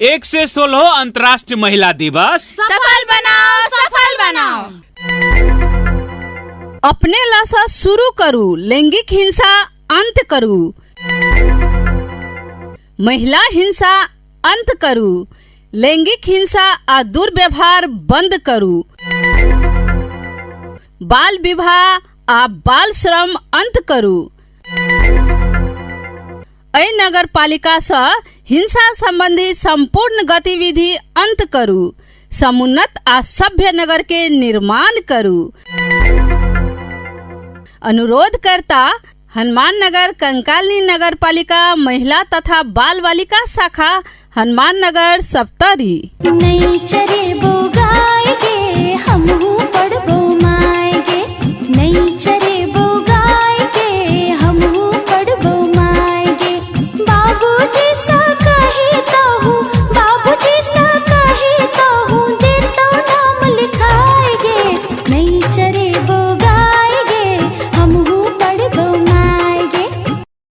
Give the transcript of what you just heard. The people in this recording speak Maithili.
116 अंतर्राष्ट्रीय महिला दिवस सफल बनाओ, सफल बनाओ। अपने लसँ शुरू करू, लैंगिक हिंसा अंत करू। महिला हिंसा अंत करू, लैंगिक हिंसा आ दुर्व्यवहार बंद करू। बाल विवाह आ बाल श्रम अंत करू। एहि नगर पालिका सँ हिंसा संबंधी संपूर्ण गतिविधि अंत करू। समुन्नत आ सभ्य नगर के निर्माण करू। अनुरोध करता हनुमान नगर कंकालनी नगर पालिका महिला तथा बाल बालिका शाखा, हनुमान नगर, सप्तरी। नहीं चरेबो।